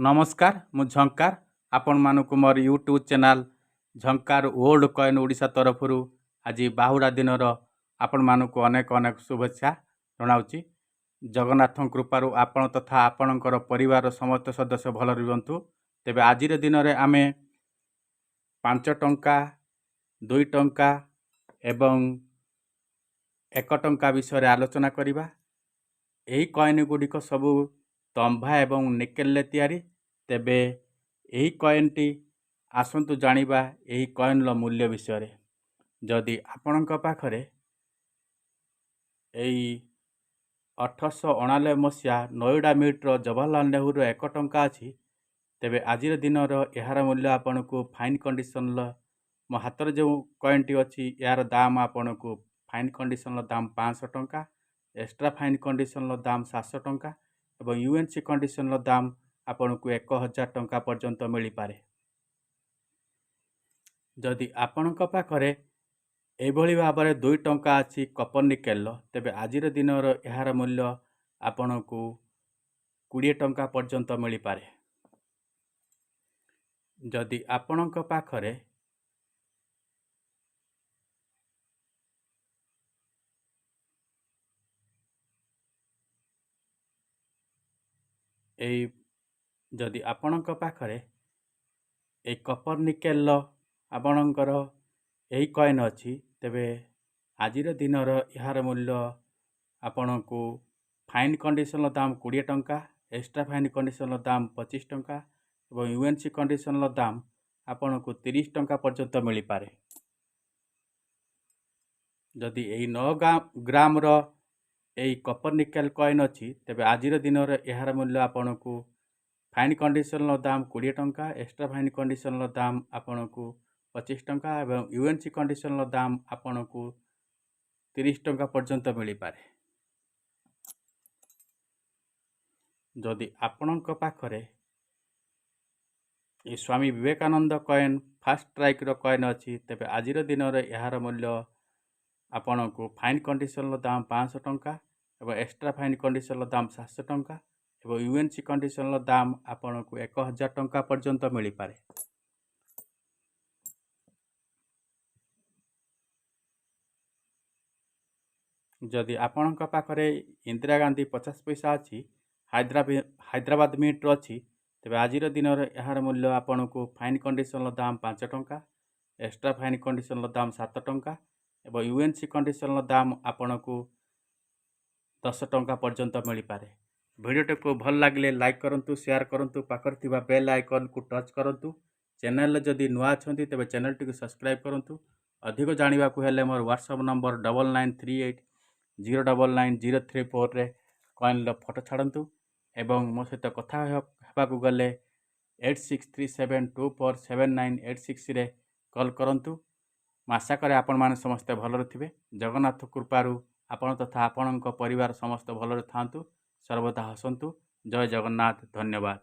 ନମସ୍କାର, ମୁଁ ଝଙ୍କାର। ଆପଣମାନଙ୍କୁ ମୋର YouTube channel Jhankar old coin Odisha ତରଫରୁ ଆଜି ବାହୁଡ଼ା ଦିନର ଆପଣମାନଙ୍କୁ ଅନେକ ଅନେକ ଶୁଭେଚ୍ଛା ଜଣାଉଛି। ଜଗନ୍ନାଥଙ୍କ କୃପାରୁ ଆପଣ ତଥା ଆପଣଙ୍କର ପରିବାରର ସମସ୍ତ ସଦସ୍ୟ ଭଲରେ ରୁହନ୍ତୁ। ତେବେ ଆଜିର ଦିନରେ ଆମେ 5 ଟଙ୍କା, 2 ଟଙ୍କା ଏବଂ 1 ଟଙ୍କା ବିଷୟରେ ଆଲୋଚନା କରିବା। ଏହି କଏନ୍ ଗୁଡ଼ିକ ସବୁ ତମ୍ବା ଏବଂ ନିକେଲରେ ତିଆରି। ତେବେ ଏହି କଏନ୍ଟି ଆସନ୍ତୁ ଜାଣିବା ଏହି କଏନ୍ର ମୂଲ୍ୟ ବିଷୟରେ। ଯଦି ଆପଣଙ୍କ ପାଖରେ ଏଇ 1889 ମସିହା ନୋଇଡ଼ା ମିଣ୍ଟର ଜବାହରଲାଲ ନେହେରୁର 1 ଟଙ୍କା ଅଛି, ତେବେ ଆଜିର ଦିନର ଏହାର ମୂଲ୍ୟ ଆପଣଙ୍କୁ ଫାଇନ୍ କଣ୍ଡିସନର, ମୋ ହାତରେ ଯେଉଁ କଏନ୍ଟି ଅଛି, ଏହାର ଦାମ ଆପଣଙ୍କୁ ଫାଇନ୍ କଣ୍ଡିସନର ଦାମ 500 ଟଙ୍କା, ଏକ୍ସଟ୍ରା ଫାଇନ୍ କଣ୍ଡିସନର ଦାମ 700 ଟଙ୍କା ଏବଂ ୟୁଏନ୍ସି କଣ୍ଡିସନର ଦାମ ଆପଣଙ୍କୁ 1000 ଟଙ୍କା ପର୍ଯ୍ୟନ୍ତ ମିଳିପାରେ। ଯଦି ଆପଣଙ୍କ ପାଖରେ ଏଇଭଳି ଭାବରେ 2 ଟଙ୍କା ଅଛି କପର ନିକେଲର, ତେବେ ଆଜିର ଦିନର ଏହାର ମୂଲ୍ୟ ଆପଣଙ୍କୁ 20 ଟଙ୍କା ପର୍ଯ୍ୟନ୍ତ ମିଳିପାରେ। ଯଦି ଆପଣଙ୍କ ପାଖରେ ଏଇ ଯଦି ଆପଣଙ୍କ ପାଖରେ ଏଇ କପର ନିକେଲର ଆପଣଙ୍କର ଏହି କଏନ୍ ଅଛି, ତେବେ ଆଜିର ଦିନର ଏହାର ମୂଲ୍ୟ ଆପଣଙ୍କୁ ଫାଇନ୍ କଣ୍ଡିସନର ଦାମ 20 ଟଙ୍କା, ଏକ୍ସଟ୍ରା ଫାଇନ୍ କଣ୍ଡିସନର ଦାମ 25 ଟଙ୍କା ଏବଂ ୟୁଏନ୍ସି କଣ୍ଡିସନର ଦାମ ଆପଣଙ୍କୁ 30 ଟଙ୍କା ପର୍ଯ୍ୟନ୍ତ ମିଳିପାରେ। ଯଦି ଏଇ 9 ଗ୍ରାମର ଏଇ କପର ନିକେଲ କଏନ୍ ଅଛି, ତେବେ ଆଜିର ଦିନରେ ଏହାର ମୂଲ୍ୟ ଆପଣଙ୍କୁ ଫାଇନ୍ କଣ୍ଡିସନର ଦାମ 20 ଟଙ୍କା, ଏକ୍ସଟ୍ରା ଫାଇନ୍ କଣ୍ଡିସନର ଦାମ ଆପଣଙ୍କୁ 25 ଟଙ୍କା ଏବଂ ୟୁଏନ୍ସି କଣ୍ଡିସନର ଦାମ ଆପଣଙ୍କୁ 30 ଟଙ୍କା ପର୍ଯ୍ୟନ୍ତ ମିଳିପାରେ। ଯଦି ଆପଣଙ୍କ ପାଖରେ ଏ Swami Vivekananda coin first ଷ୍ଟ୍ରାଇକ୍ର coin ଅଛି, ତେବେ ଆଜିର ଦିନରେ ଏହାର ମୂଲ୍ୟ ଆପଣଙ୍କୁ ଫାଇନ୍ କଣ୍ଡିସନର ଦାମ 500 ଟଙ୍କା ଏବଂ ଏକ୍ସଟ୍ରା ଫାଇନ୍ କଣ୍ଡିସନର ଦାମ 700 ଟଙ୍କା ଏବଂ ୟୁଏନ୍ସି କଣ୍ଡିସନର ଦାମ ଆପଣଙ୍କୁ 1000 ଟଙ୍କା ପର୍ଯ୍ୟନ୍ତ ମିଳିପାରେ। ଯଦି ଆପଣଙ୍କ ପାଖରେ ଇନ୍ଦିରା ଗାନ୍ଧୀ 50 ପଇସା ଅଛି, ହାଇଦ୍ରାବାଦ ମିଣ୍ଟର ଅଛି, ତେବେ ଆଜିର ଦିନରେ ଏହାର ମୂଲ୍ୟ ଆପଣଙ୍କୁ ଫାଇନ୍ କଣ୍ଡିସନର ଦାମ 5 ଟଙ୍କା, ଏକ୍ସଟ୍ରା ଫାଇନ୍ କଣ୍ଡିସନର ଦାମ 7 ଟଙ୍କା ଏବଂ ୟୁଏନ୍ସି କଣ୍ଡିସନର ଦାମ ଆପଣଙ୍କୁ 10 ଟଙ୍କା ପର୍ଯ୍ୟନ୍ତ ମିଳିପାରେ। ଭିଡ଼ିଓଟିକୁ ଭଲ ଲାଗିଲେ ଲାଇକ୍ କରନ୍ତୁ, ସେୟାର କରନ୍ତୁ, ପାଖରେ ଥିବା ବେଲ୍ ଆଇକନ୍କୁ ଟଚ୍ କରନ୍ତୁ। ଚ୍ୟାନେଲରେ ଯଦି ନୂଆ ଅଛନ୍ତି, ତେବେ ଚ୍ୟାନେଲଟିକୁ ସବସ୍କ୍ରାଇବ୍ କରନ୍ତୁ। ଅଧିକ ଜାଣିବାକୁ ହେଲେ ମୋର ହ୍ୱାଟ୍ସଆପ୍ ନମ୍ବର 9938099034ରେ କଏନ୍ର ଫଟୋ ଛାଡ଼ନ୍ତୁ ଏବଂ ମୋ ସହିତ କଥା ହେବାକୁ ଗଲେ 8637247986ରେ କଲ୍ କରନ୍ତୁ। ମୁଁ ଆଶା କରେ ଆପଣମାନେ ସମସ୍ତେ ଭଲରେ ଥିବେ। ଜଗନ୍ନାଥ କୃପାରୁ ଆପଣ ତଥା ଆପଣଙ୍କ ପରିବାର ସମସ୍ତେ ଭଲରେ ଥାଆନ୍ତୁ, ସର୍ବଦା ହସନ୍ତୁ। ଜୟ ଜଗନ୍ନାଥ, ଧନ୍ୟବାଦ।